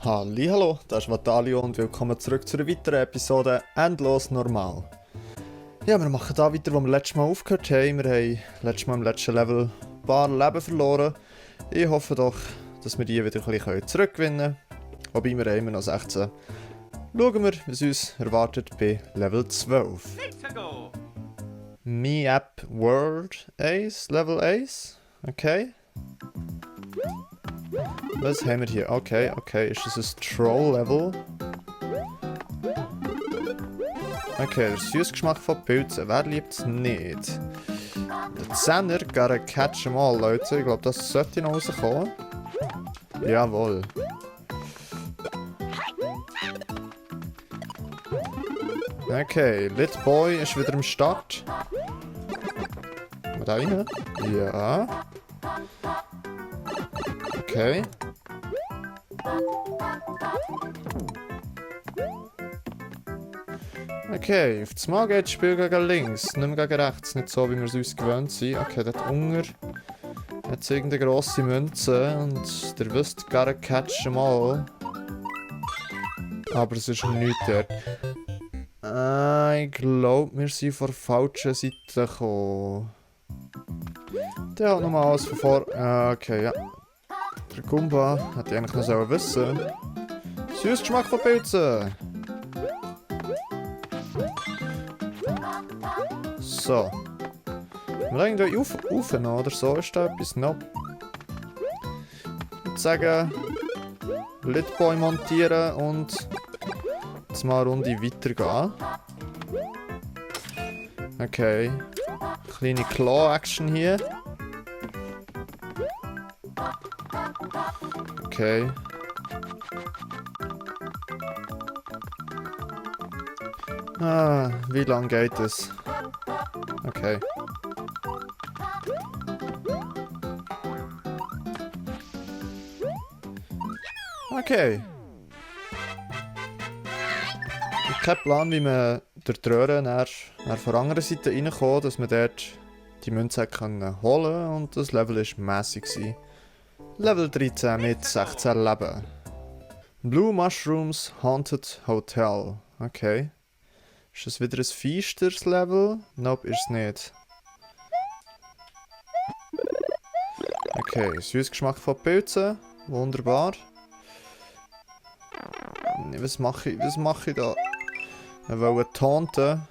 Hallo, das ist Vatalio und willkommen zurück zu einer weiteren Episode Endlos Normal. Ja, wir machen da weiter, wo wir letztes Mal aufgehört haben. Wir haben letztes Mal im letzten Level ein paar Leben verloren. Ich hoffe doch, dass wir die wieder ein bisschen zurückgewinnen können. Wobei wir immer noch 16. Schauen wir, was uns erwartet bei Level 12. Me App World Ace, Level Ace. Okay. Was haben wir hier? Okay, ist das ein Troll-Level? Okay, der Süßgeschmack von Pilzen. Wer liebt es nicht? Der Zehner, gotta catch 'em all, Leute. Ich glaube, das sollte noch rauskommen. Jawohl. Okay, Lit Boy ist wieder am Start. Mal da rein. Ja. Okay. Okay, auf das Mal geht das Spiel gegen links, nicht mehr gegen rechts, nicht so wie wir es uns gewöhnt sind. Okay, dort unten hat es irgendeine grosse Münze und der wisst, gotta catch 'em all. Aber es ist nichts dort. Ich glaube, wir sind von der falschen Seite gekommen. Der hat nochmal alles von vor... okay, ja. Der Goomba hätte ich eigentlich noch wissen sollen. Süßgeschmack von Pilzen! So. Wir irgendwie auf noch oder so. Ist da etwas noch? Ich würde sagen, Litboy montieren und jetzt mal eine Runde weitergehen. Okay. Kleine Claw-Action hier. Okay. Wie lang geht es? Okay. Okay. Ich habe keinen Plan, wie man durch die Röhre nach von der anderen Seite reinkommt, dass man dort die Münze holen kann und das Level war mässig. Level 13 mit 16 Leben. Blue Mushrooms Haunted Hotel. Okay. Ist das wieder ein Feisters Level? Nope, ist es nicht. Okay, Süßgeschmack von Pilzen. Wunderbar. Was mache ich da? Ich wollte taunten.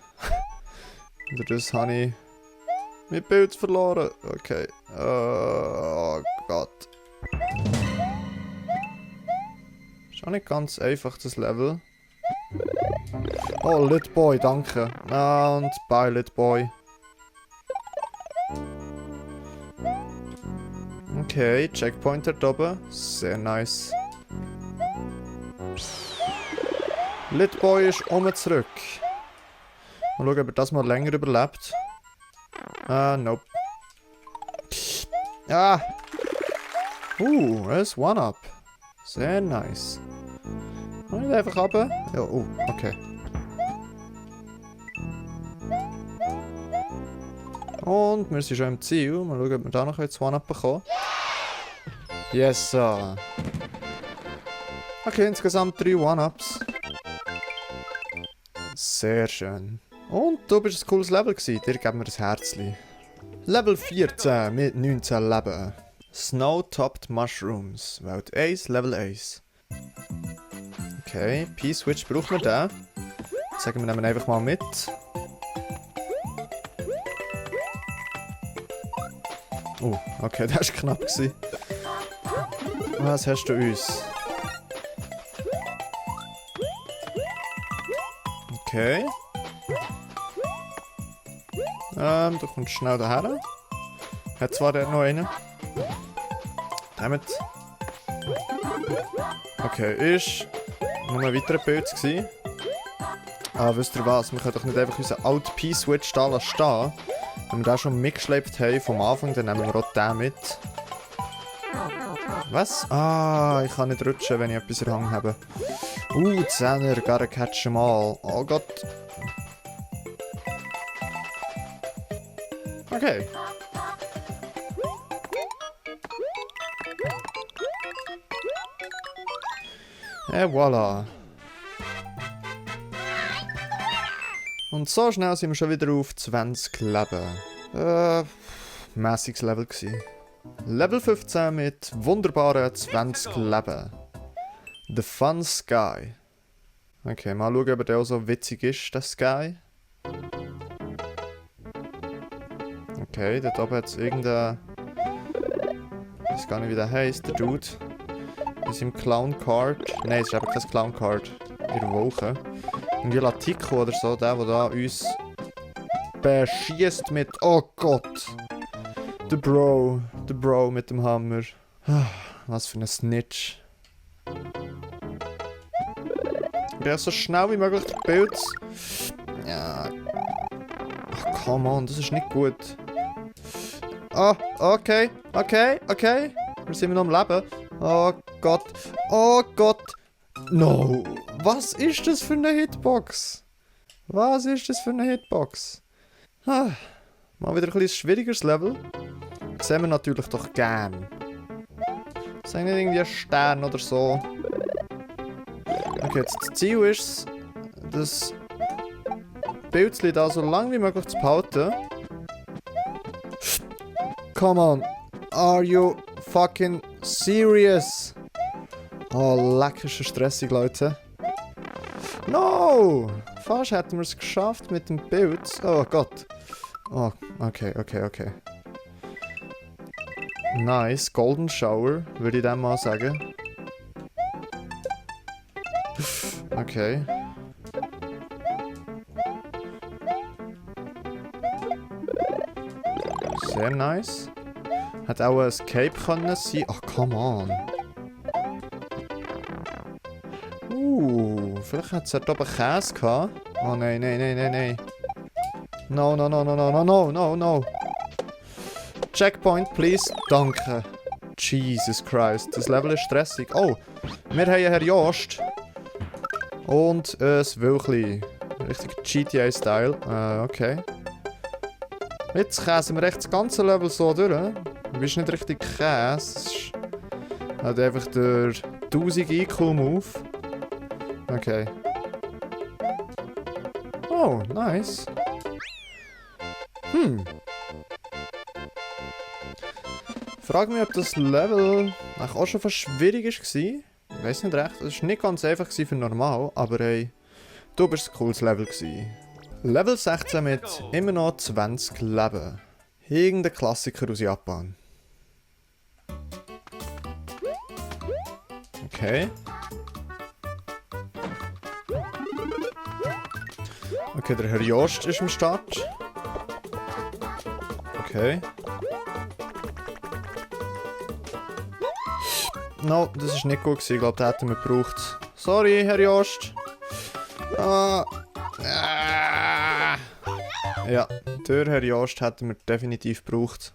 Oder das habe ich mit Pilz verloren. Okay. Oh Gott. Ist auch nicht ganz einfach, das Level. Oh, Lit Boy, danke. Und bye, Lit Boy. Okay, Checkpoint dort oben. Sehr nice. Lit Boy ist zurück. Mal schauen, ob er das mal länger überlebt. Nope. Ah! Das ist One-Up. Sehr nice. Kann ich einfach runter? Ja, oh, okay. Und wir sind schon im Ziel. Mal schauen, ob wir da noch jetzt One-Up bekommen. Yes, sir. Okay, insgesamt 3 One-Ups. Sehr schön. Und du bist ein cooles Level gewesen. Dir geben wir ein Herzchen. Level 14 mit 19 Leben. Snow-Topped Mushrooms. Welt Ace, Level Ace. Okay, P-Switch brauchen wir den. Sagen wir nehmen einfach mal mit. Oh, okay, das war knapp. Was hast du uns? Okay. Du kommst schnell daher. Hat zwar der noch einen. Damit. Okay, ist nur ein weiterer Pilz gewesen. Wisst ihr was? Wir können doch nicht einfach unseren Alt P-Switch da stehen. Wenn wir den schon mitgeschleppt haben vom Anfang, dann nehmen wir auch den mit. Was? Ich kann nicht rutschen, wenn ich etwas in der Hand habe. 10er, gotta catch 'em all. Oh Gott. Okay. Et voilà. Und so schnell sind wir schon wieder auf 20 Leben. Mäßiges Level gewesen. Level 15 mit wunderbaren 20 Leben. The Fun Sky. Okay, mal schauen, ob der auch so witzig ist, der Sky. Okay, dort oben hat es irgendein... Ich weiß gar nicht, wie der heisst, der Dude. In seinem Clown-Card. Nein, es ist eben kein Clown-Card. In der Woche. Irgendwie Latico oder so, der da uns beschießt mit... Oh Gott! Der Bro mit dem Hammer. Was für ein Snitch. Ja, so schnell wie möglich der Pilz. Ja. Ach, come on, das ist nicht gut. Ah, okay. Wir sind noch am Leben. Oh Gott. No. Was ist das für eine Hitbox? Mal wieder ein bisschen schwierigeres Level. Das sehen wir natürlich doch gern. Sagen nicht irgendwie einen Stern oder so. Okay, jetzt das Ziel ist das Pilzli da so lang wie möglich zu behalten. Come on. Are you fucking serious? Oh, lecker, ist stressig, Leute. No! Fast hätten wir es geschafft mit dem Pilz. Oh Gott. Oh, okay. Nice, Golden Shower, würde ich dem mal sagen. Okay. Sehr nice. Hat auch ein Escape können sein. Ach, come on. Vielleicht hat es dort oben Käse gehabt. Oh nein. No. Checkpoint, please. Danke. Jesus Christ. Das Level ist stressig. Oh, wir haben Herr Jost. Und ein Wölchli. Richtig GTA-Style. Okay. Jetzt käsen wir echt das ganze Level so durch. Du bist nicht richtig Käse. Es ist halt einfach der 1000 IQ-Move. Okay. Oh, nice. Frag mich, ob das Level auch schon fast schwierig war. Ich weiß nicht recht. Es war nicht ganz einfach für normal, aber hey, du bist ein cooles Level gewesen. Level 16 mit immer noch 20 Leben. Irgendein Klassiker aus Japan. Okay. Okay, der Herr Jost ist am Start. Okay. No, das ist nicht gut gewesen. Ich glaube, den hätten wir gebraucht. Sorry, Herr Jost. Ja, der Herr Jost hätten wir definitiv gebraucht.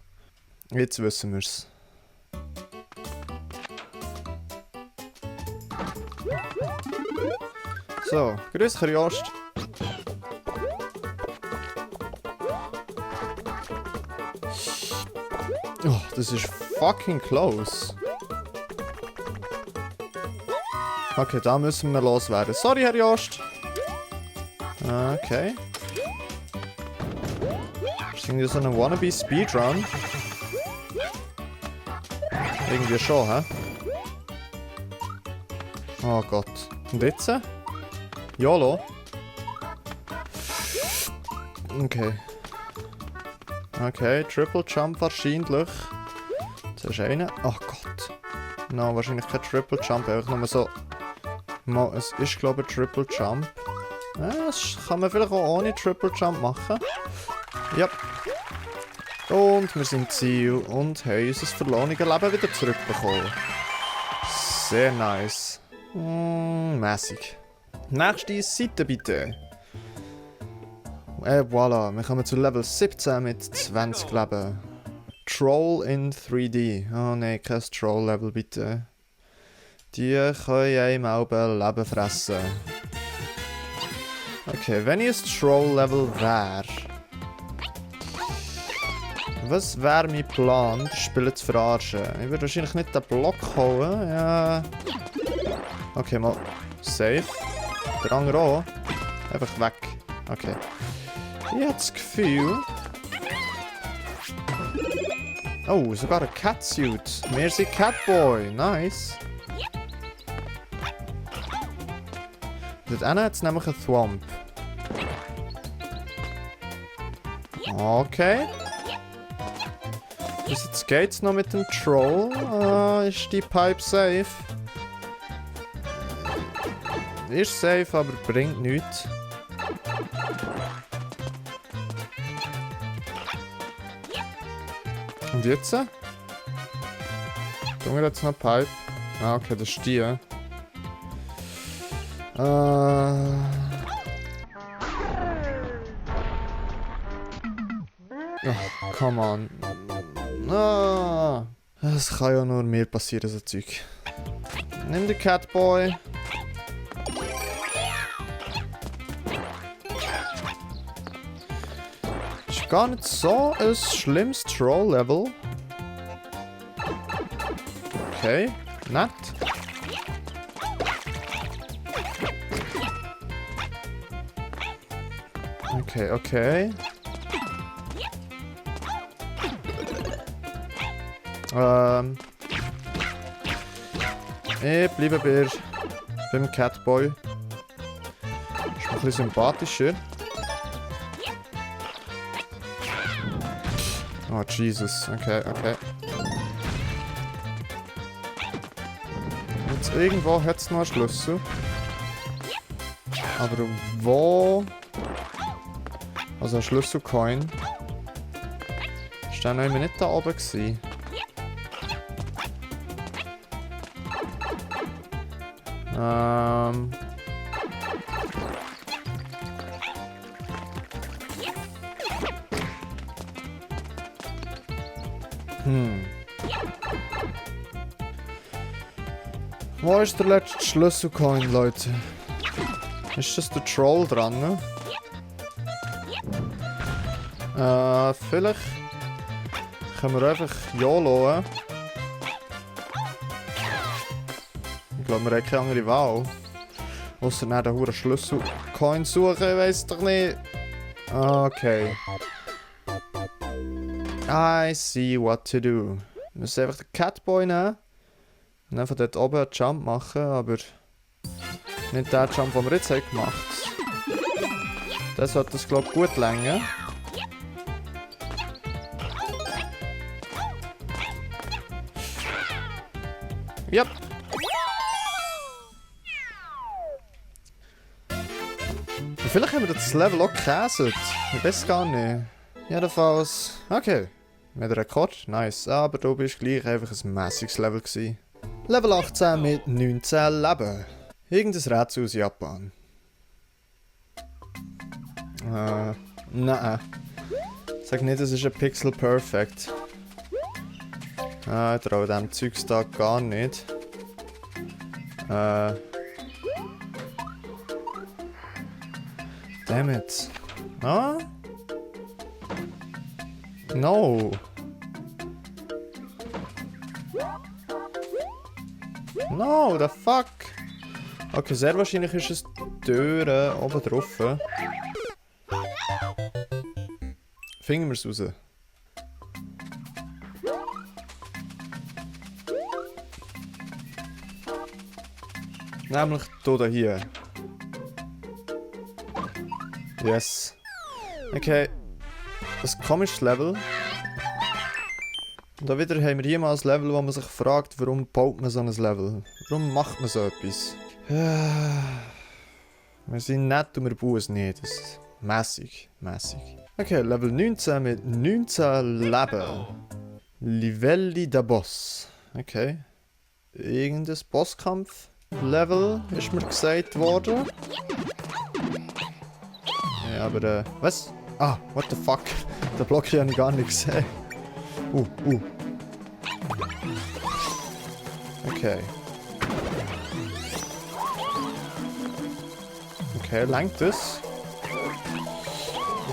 Jetzt wissen wir es. So, grüß Herr Jost. Oh, das ist fucking close. Okay, da müssen wir loswerden. Sorry, Herr Jost. Okay. Das ist irgendwie so ein Wannabe-Speedrun. Irgendwie schon, hä? Oh Gott. Und jetzt? YOLO. Okay. Okay, Triple Jump wahrscheinlich. Das ist einer. Ach Gott. No, wahrscheinlich kein Triple Jump, einfach nur so... Es ist, glaube ich, Triple Jump. Das kann man vielleicht auch ohne Triple Jump machen. Ja. Und wir sind im Ziel und haben unser verlorenes Leben wieder zurückbekommen. Sehr nice. Mäßig. Nächste Seite bitte. Voilà, wir kommen zu Level 17 mit 20 Leben. Troll in 3D. Oh nein, kein Troll-Level bitte. Die können einem auch Leben fressen. Okay, wenn ich ein Troll-Level wäre. Was wäre mein Plan, das Spiel zu verarschen? Ich würde wahrscheinlich nicht den Block holen. Ja. Okay, mal safe. Der andere auch. Einfach weg. Okay. Ich habe das Gefühl... Oh, sogar ein Catsuit. Wir sind Catboy. Nice. Dort hinten hat es nämlich einen Thwomp. Okay. Bis jetzt geht's noch mit dem Troll. Ist die Pipe safe? Ist safe, aber bringt nichts. Und jetzt? Da haben wir jetzt noch Pipe. Ah, okay, das ist die. Oh, come on. Ah, das kann ja nur mir passieren, so Zeug. Nimm den Catboy. Ist gar nicht so ein schlimmes Troll-Level. Okay, nett. Okay, okay. Ich bleibe beim Catboy. Ist ein bisschen sympathischer. Oh, Jesus. Okay, okay. Jetzt irgendwo hat es noch einen Schlüssel. Aber wo? Also ein Schlüsselcoin. Ist der noch nicht da oben gewesen? Wo ist der letzte Schlüsselcoin, Leute? Ist das der Troll dran? Ne? Vielleicht können wir einfach YOLOen. Ich glaube, wir haben keine andere Wahl. Ausser nach den huren Schlüsselcoin suchen, ich weiss doch nicht. Okay. I see what to do. Wir müssen einfach den Catboy nehmen. Und dann von dort oben einen Jump machen, aber nicht den Jump, den wir jetzt haben gemacht haben. Das sollte das, glaube ich, gut länger. Ja. Vielleicht haben wir das Level auch gekäset. Ich weiß gar nicht. Jedenfalls. Okay. Mit Rekord. Nice. Aber du bist gleich einfach ein mäßiges Level gewesen. Level 18 mit 19 Leben. Irgendein Rätsel aus Japan. Nein. Sag nicht, das ist ein Pixel Perfect. Ich traue dem Zeugs da gar nicht. Damn it. Ah? No. No, the fuck? Okay, sehr wahrscheinlich ist es die Tür oben drauf. Finden wir es raus. Nämlich hier. Yes. Okay. Ein komisches Level. Und da wieder haben wir hier mal ein Level, wo man sich fragt, warum baut man so ein Level? Warum macht man so etwas? Wir sind nett und wir bauen es nicht. Das ist mässig. Okay, Level 19 mit 19 Leben. Livelli da Boss. Okay. Irgendein Bosskampf-Level ist mir gesagt worden. Ja, aber was? Ah, what the fuck? Der Block hier habe ich gar nicht gesehen. Okay. Okay, langt das?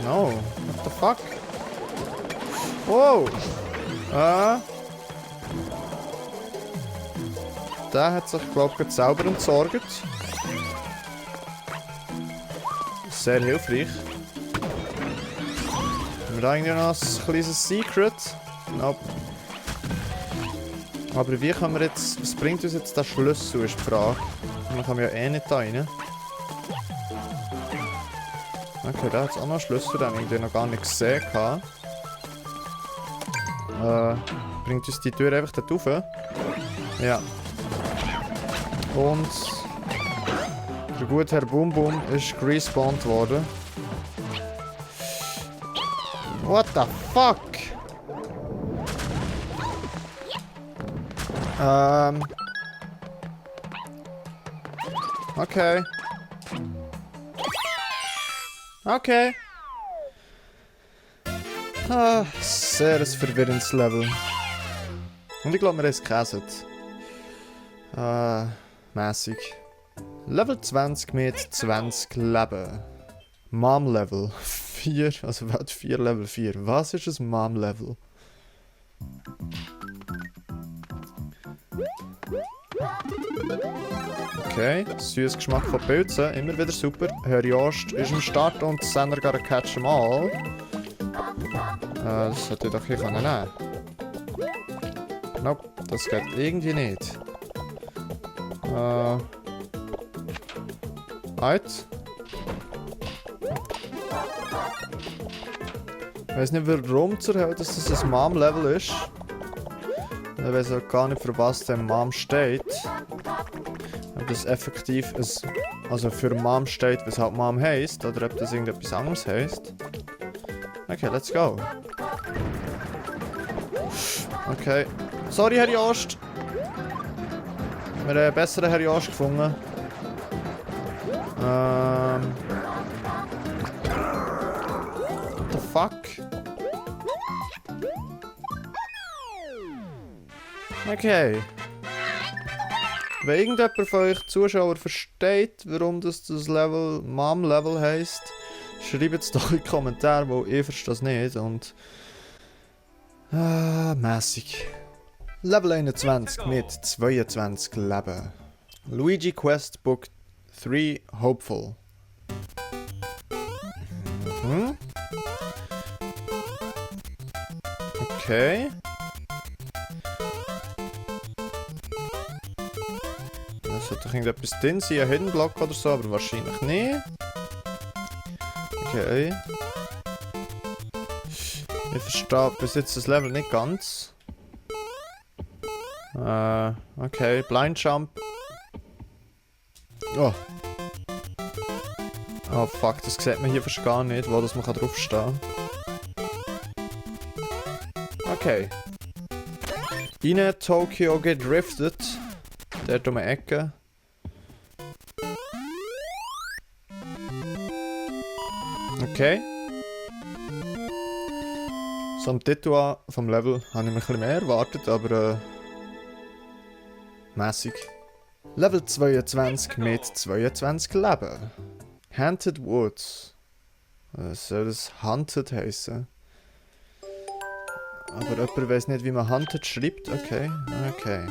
No, what the fuck? Wow! der hat sich, glaube ich, selber entsorgt. Sehr hilfreich. Haben wir da irgendwie noch ein kleines Secret? Nope. Aber wie können wir jetzt... Was bringt uns jetzt der Schlüssel, ist die Frage. Man kann ja eh nicht da rein. Okay, da hat es auch noch einen Schlüssel, den ich noch gar nicht gesehen habe. Bringt uns die Tür einfach dort rauf? Ja. Und... Der gute Herr Boom Boom ist respawned worden. What the fuck? Okay. Okay. Sehr ein verwirrendes Level. Und ich glaube, wir haben es gehasst. Mäßig. Level 20 mit 20 Leben. Mom Level 4, also Welt 4, Level 4. Was ist ein Mom Level? Okay, süßes Geschmack von Pilzen, immer wieder super. Herr Jost ist am Start und Sender gotta catch them all. Das hätte ich doch hier nehmen können. Nope, das geht irgendwie nicht. Halt. Ich weiß nicht, warum zur Hölle das ein Mom-Level ist. Ich weiß auch gar nicht, für was der Mom steht. Ob das effektiv ist, also für Mom steht, was halt Mom heisst, oder ob das irgendetwas anderes heisst. Okay, let's go. Okay. Sorry, Herr Jost. Wir haben einen besseren Herr Jost gefunden. What the fuck? Okay. Wenn irgendjemand von euch Zuschauer versteht, warum das Level Mom Level heisst, schreibt es doch in die Kommentare, weil ich verstehe das nicht und... mäßig. Level 21 mit 22 Leben. Luigi Quest Book 3 Hopeful. Okay. Das sollte doch irgendetwas drin sein, ein Hidden Block oder so, aber wahrscheinlich nicht. Okay. Ich verstehe bis jetzt das Level nicht ganz. Okay, Blind Jump. Oh. Oh fuck, das sieht man hier fast gar nicht, wo das man draufstehen kann. Okay. In Tokyo gedriftet. Dort um die Ecke. Okay. So am Titel vom Level habe ich mir ein bisschen mehr erwartet, aber mäßig. Level 22 mit 22 Leben. Haunted Woods. Was soll das Hunted heißen? Aber jemand weiss nicht, wie man Hunted schreibt. Okay, okay.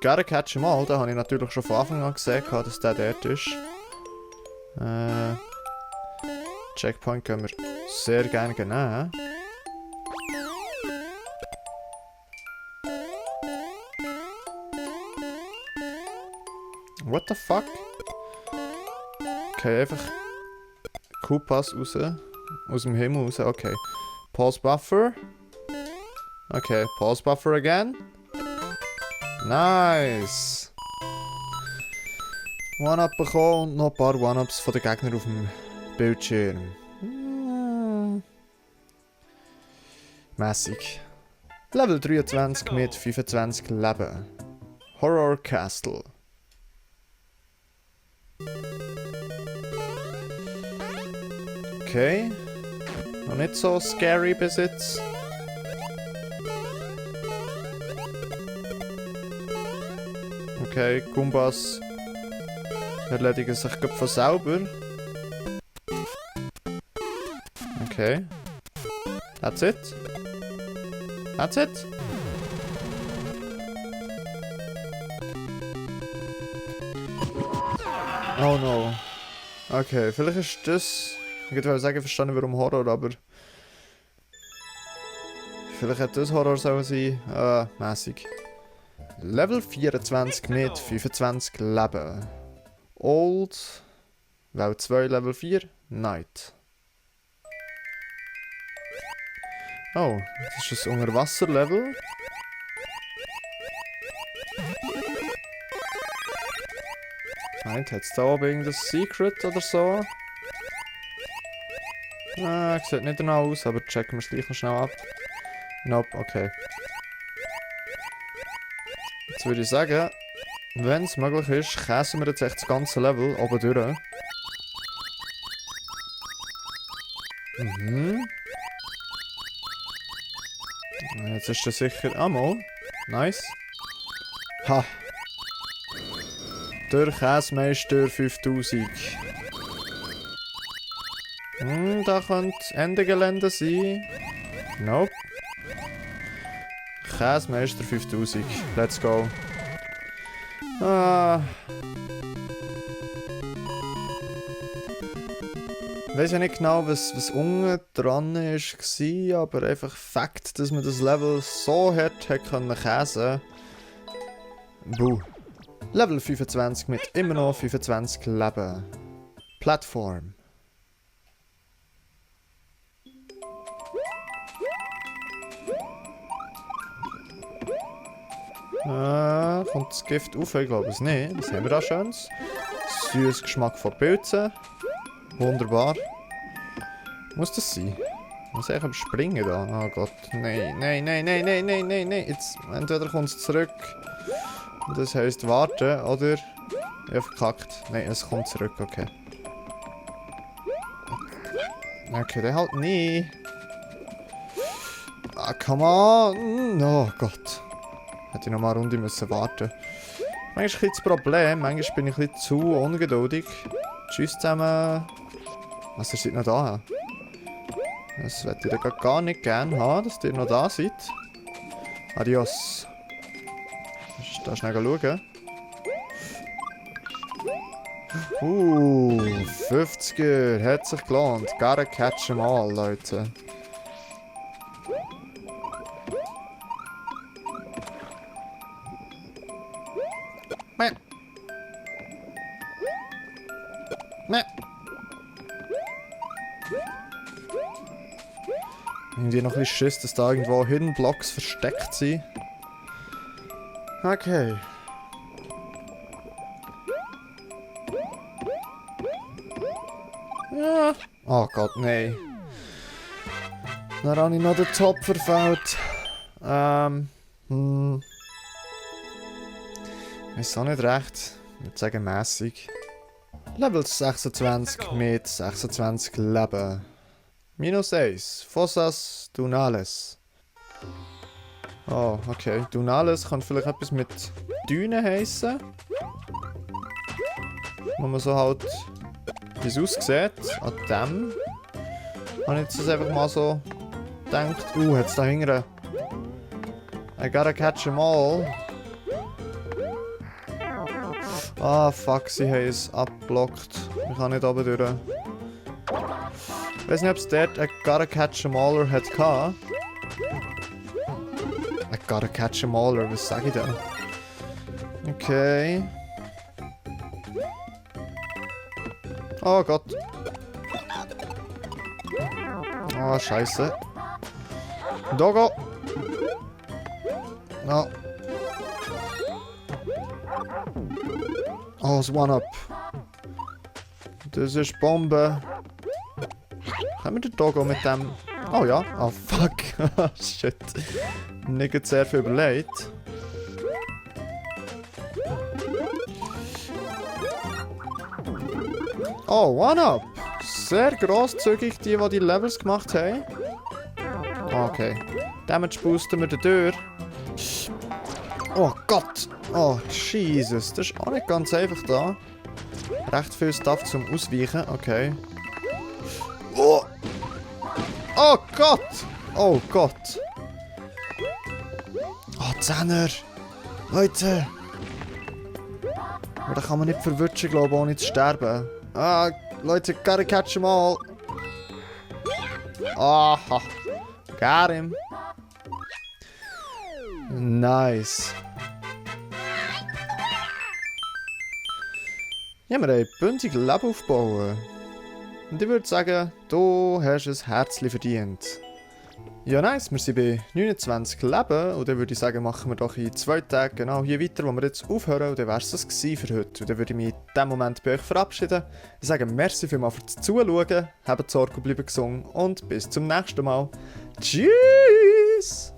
Gotta catch 'em all. Da habe ich natürlich schon von Anfang an gesehen, dass der dort ist. Checkpoint können wir sehr gerne nehmen. What the fuck? Okay, einfach Q-Pass raus. Aus dem Himmel raus. Okay. Pause Buffer. Okay, Pause Buffer again. Nice! One-Up bekommen und noch ein paar One-Ups von den Gegnern auf dem Bildschirm. Mäßig. Level 23 mit 25 Leben. Horror Castle. Okay. Noch nicht so scary bis jetzt. Okay, Goombas erledigen sich von selber. Okay. That's it. That's it. Oh no. Okay, vielleicht ist das... Ich würde sagen, verstanden warum Horror, aber... Vielleicht hat das Horror sollen sein. Mäßig. Level 24 mit 25 Leben. Old. Welt 2, Level 4. Night. Oh, das ist ein Unterwasser-Level. Meint, hat es da oben irgendein Secret oder so? Sieht nicht danach aus, aber checken wir es gleich noch schnell ab. Nope, okay. Jetzt würde ich sagen, wenn es möglich ist, käsen wir jetzt echt das ganze Level oben durch. Jetzt ist das sicher... mal. Nice. Ha. Der Käsemeister 5000. Da könnte Ende Gelände sein. Nope. Käsemeister 5000. Let's go. Ich weiss ja nicht genau, was unten dran war, aber einfach Fakt, dass man das Level so hart hat können käsen. Buh. Level 25 mit immer noch 25 Leben. Plattform. Kommt das Gift auf? Ich glaube es nicht. Was haben wir da Schönes? Süßes Geschmack von Pilzen. Wunderbar. Muss das sein? Muss ich einfach springen da? Oh Gott. Nein, nein, nein, nein, nein, nein, nein, nein. Jetzt, entweder kommt es zurück. Das heisst warten, oder? Ich habe verkackt. Nein, es kommt zurück, okay. Okay, der halt nie. Ah, come on! Oh Gott. Hätte ich noch mal eine Runde müssen warten. Manchmal ist ein das Problem. Manchmal bin ich ein bisschen zu ungeduldig. Tschüss zusammen. Was, ihr seid noch da? Das hätte ich gar nicht gerne haben, dass ihr noch da seid. Adios. Da schnell schauen. 50er. Hat sich gelohnt. Gotta catch 'em all, Leute. Meh. Meh. Irgendwie noch ein bisschen Schiss, dass da irgendwo Hidden Blocks versteckt sind. Okay. Ja. Oh Gott, nein. Dann habe ich noch den Top verfehlt. Ich weiß auch nicht recht. Ich würde sagen mäßig. Level 26 mit 26 Leben. Minus 1. Fossas Dunales. Oh, okay. Dunales kann vielleicht etwas mit Dünen heissen. Wo man so halt, wie es aussieht, an dem. Habe ich jetzt das einfach mal so gedacht. Hat's da hinten. I gotta catch 'em all. Ah, fuck, sie haben es abgeblockt. Ich kann nicht oben durch. Ich weiß nicht, ob es dort ein Gotta Catch 'em Aller hat gehabt. Ein Gotta Catch 'em Aller, was sag ich da? Okay. Oh Gott. Oh, scheiße. Doggo! No. Oh, das One-Up. Das ist Bombe. Haben wir den Doggo mit dem... Oh ja. Oh fuck. Shit. Nicht sehr viel überlegt. Oh, One-Up. Sehr grosszügig, die Levels gemacht haben. Okay. Damage boosten wir den durch. Oh Gott. Oh, Jesus. Das ist auch nicht ganz einfach da. Recht viel Stuff zum Ausweichen. Okay. Oh. Oh Gott. Oh Gott. Oh, Zehner. Leute. Aber da kann man nicht verwutschen, glaube ich, ohne zu sterben. Ah, Leute, gotta catch them all. Aha. Got him. Nice. Ja, wir haben bündig Leben aufbauen. Und ich würde sagen, du hast ein Herzchen verdient. Ja, nice, wir sind bei 29 Leben und dann würde ich sagen, machen wir doch in 2 Tagen genau hier weiter, wo wir jetzt aufhören und dann wäre es das für heute. Und dann würde ich mich in diesem Moment bei euch verabschieden. Ich sage merci vielmals fürs Zuschauen, habt Sorge und bleibt gesund und bis zum nächsten Mal. Tschüss!